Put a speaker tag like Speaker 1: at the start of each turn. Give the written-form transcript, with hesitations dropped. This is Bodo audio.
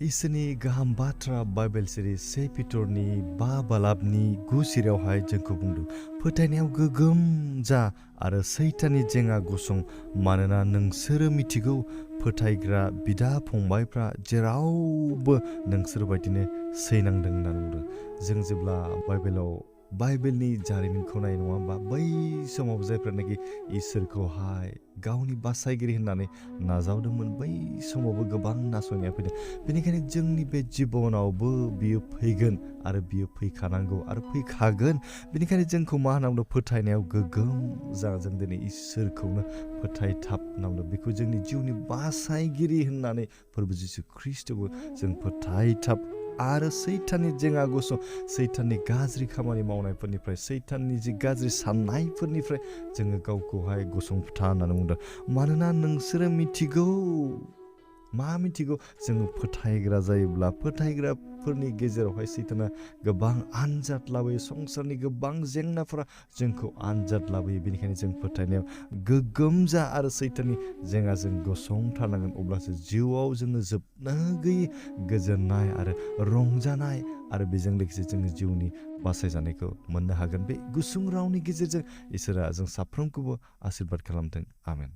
Speaker 1: इसोरनि गाहाम बाथ्रा बाइबेल सिरि 1 पेटरनि 5 बालाबनि 9 सिरियावहाय जोंखौ बुंदों फोथायनायाव गोगोम जा आरो सैताननि जेंगा गसं मानोना नोंसोरो मिथिगौ फोथायग्रा बिदा फंबायफ्रा जेरावबो नोंसोर बायदिनो सैनांदों होननानै बुंदों। जों जेब्ला बाइबेलनि जारिमिनखौ नायो नङा होमबा बै समाव जायफ्रानाखि इसोरखौहाय गावनि बासायगिरि होननानै नाजावदोंमोन बै समावबो गोबां नासयनाया फैदों। बेनिखायनो जोंनि बे जिबनावबो बियो फैगोन आरो बियो फैखानांगौ आरो फैखागोन। बेनिखायनो जोंखौ मा होनांगौ फोथायनायाव गोगोम जा जों दिनै इसोरखौनो फोथायथाबनांगौ बेखौ जोंनि जिउनि बासायगिरि होननानै फोरबो जिसु ख्रिस्ट'खौ जों फोथायथाब आरो सैताननि जेंगा गसं सैताननि गाज्रि खामानि मावनायफोरनिफ्राय सैताननि जि गाज्रि साननायफोरनिफ्राय जोङो गावखौहाय गसंथा होननानै बुंदों। मानोना नोंसोरो मिथिगौ मा मिथिगौ जोङो फोथायग्रा जायोब्ला फोथायग्राफोरनि गेजेरावहाय सैताना गोबां आनजाद लाबोयो संसारनि गोबां जेंनाफोरा जोंखौ आनजाद लाबोयो। बेनिखायनो जों फोथायनायाव गोगोम जा आरो सैताननि जेंगाजों गसंथारनांगोन अब्लासो जिउआव जोङो जोबनो गैयै गोजोननाय आरो रंजानाय आरो बेजों लोगोसे जोङो जिउनि बासायजानायखौ मोननो हागोन। बे गुसुं रावनि गेजेरजों इसोरा जों साफ्रोमखौबो आशीर्बाद खालामथों। आमेन।